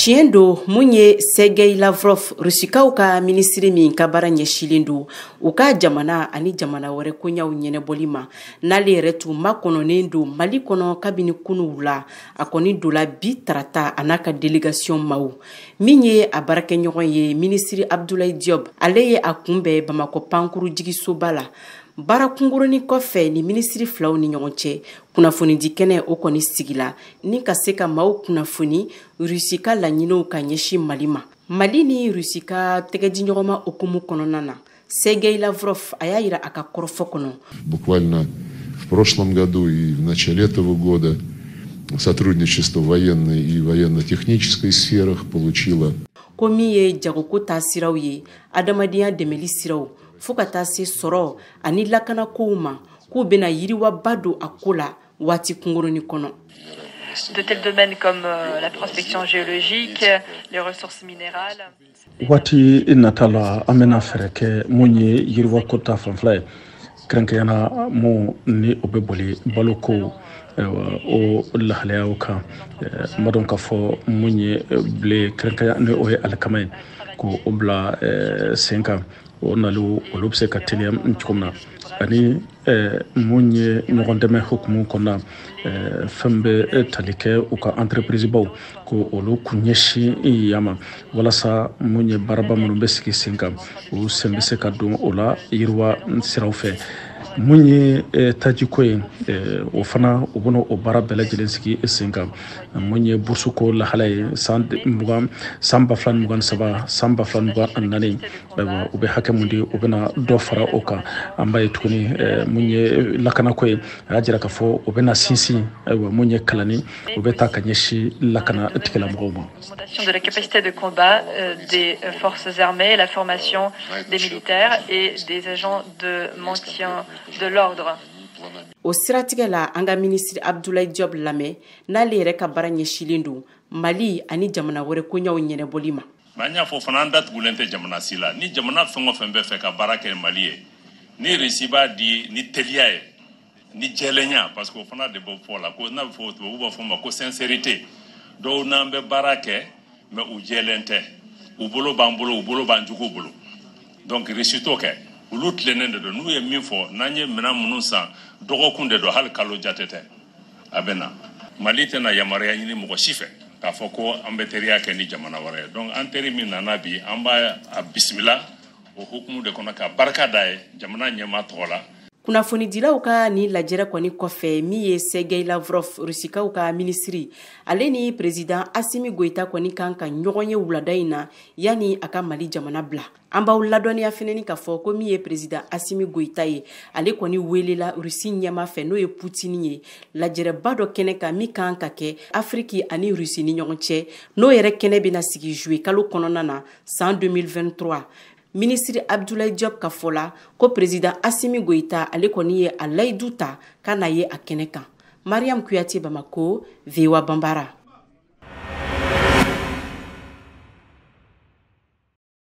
Tiɲɛ don, mun ye Sergei Lavrov, Rusikaw ka minisiri min ka baara ɲɛsilen don u ka jamana ani jamana wɛrɛ koɲaw ɲɛnɛbɔli ma, n'ale yɛrɛ tun makɔnɔnen don Mali kɔnɔ kabini kunu wula, a kɔni donla bi tarata, a n'a ka délégation maw. Min ye a baarakɛɲɔgɔn ye, minisiri Abdoulaye Diop, ale ye a kunbɛn Bamakɔ pankuru jigisoba la. Baara kunkurunin kɔfɛ ni minisiri filaw ni ɲɔgɔn cɛ, kunnafonidi kɛnɛ o kɔni sigila ni ka se ka maaw kunnafoni Rusi ka laɲiniw ka ɲɛsin Mali ma. Mali ni Rusi ka tɛgɛdiɲɔgɔnma hukumu kɔnɔna na, Sergei Lavrov a y'a yira a ka kɔrɔfɔ kɔnɔ. Буквально в прошлом году и в начале этого года сотрудничество в военной и военно-технической сферах получило ko min ye jagoko ta siraw ye, adamadenya dɛmɛli siraw, fo ka taa se sɔrɔ ani lakanakow ma, k'u bɛna yiriwaba don a ko la waati kunkurunin kɔnɔ. De tels domaines comme la prospection géologique, les ressources minérales. Waati nata la, an bɛna fɛɛrɛ kɛ mun ye yiriwako ta fanfɛla ye, kɛrɛnkɛrɛnyana mun ni o bɛ boli baloko o lahalayaw kan. N b'a dɔn k'a fɔ mun ye blé, kɛrɛnkɛrɛnya ni o ye alikama ye, ko o bila sen kan, o naliw olu bɛ se ka teliya cogo min na, ani mun ye ɲɔgɔn dɛmɛ hukumu kɔnɔna, fɛn bɛ tali kɛ u ka entreprise baw, ko olu kun ɲɛsin yan ma, walasa mun ye baaraba minnu bɛ sigi sen kan, u sen bɛ se ka don o la yiriwa siraw fɛ. Mun ye tajiko ye, o fana u bɛna o baara bɛɛ lajɛlen sigi sen kan. Mun ye bourse ko lahala ye, san 20, san 2023, san 2024, ayiwa, u bɛ hakɛ mun di, u bɛna dɔ fara o kan. An b'a ye tuguni, mun ye lakanako ye, a y'a jira k'a fɔ u bɛna sinsin, ayiwa, mun ye kalanni, u bɛ taa ka ɲɛsin lakana tigilamɔgɔw ma. De la capacité de combat des forces armées, la formation des militaires et des agents de maintien de l'ordre. O siratigɛ la, an ka minisiri Abdoulaye Diop lamɛn, n'ale yɛrɛ ka baara ɲɛsilen don Mali ani jamana wɛrɛ koɲaw ɲɛnɛbɔli ma. Mais an y'a fɔ fana, an datugulen tɛ jamana si la. Ni jamana fɛn o fɛn bɛ fɛ ka baara kɛ Mali ye, ni Russie b'a di ni teliya ye, ni jɛlenya, parce que o fana de bɛ fɔ la ko n'a bɛ fɔ, tubabu b'a fɔ ma ko sincérité. Dɔw n'an bɛ baara kɛ, mais u jɛlen tɛ, u bolo b'an bolo, u bolo b'an juguw bolo. Donc Russie t'o kɛ, olu tilennen de don. N'u ye min fɔ, n'an ye minɛn minnu san, dɔgɔkun de don, hali kalo jate tɛ, a bɛ na. Mali tɛna yamaruya ɲini mɔgɔ si fɛ k'a fɔ ko an bɛ teriya kɛ ni jamana wɛrɛ ye. Donc an teri min nana bi, an b'a a bisimila o hukumu de kɔnɔ, ka barika da ye jamana ɲɛmaa tɔgɔ la. Kunnafonidilaw ka ni lajɛrɛ kɔni kɔfɛ, min ye Sergei Lavrov, Rusikaw ka minisiri, ale ni président Assimi Goïta kɔni kan ka ɲɔgɔn ye wulada in na yanni a ka Mali jamana bila. An b'aw ladɔnniya fɛnɛni k'a fɔ ko min ye président Assimi Goïta ye, ale kɔni welela Rusi ɲɛma fɛ, n'o ye Putini ye, lajɛrɛba dɔ kɛnɛ kan min kan ka kɛ Afiriki ani Rusi ni ɲɔgɔn cɛ, n'o yɛrɛ kɛnɛ bɛna sigi juillet kalo kɔnɔna na san 2023. Minisiri Abdoulaye Diop ka fɔ la ko président Assimi Goïta, ale kɔni ye a layidu ta k'a n'a ye a kɛnɛ kan. Mariam Kuyate, Bamako, VOA Banbara.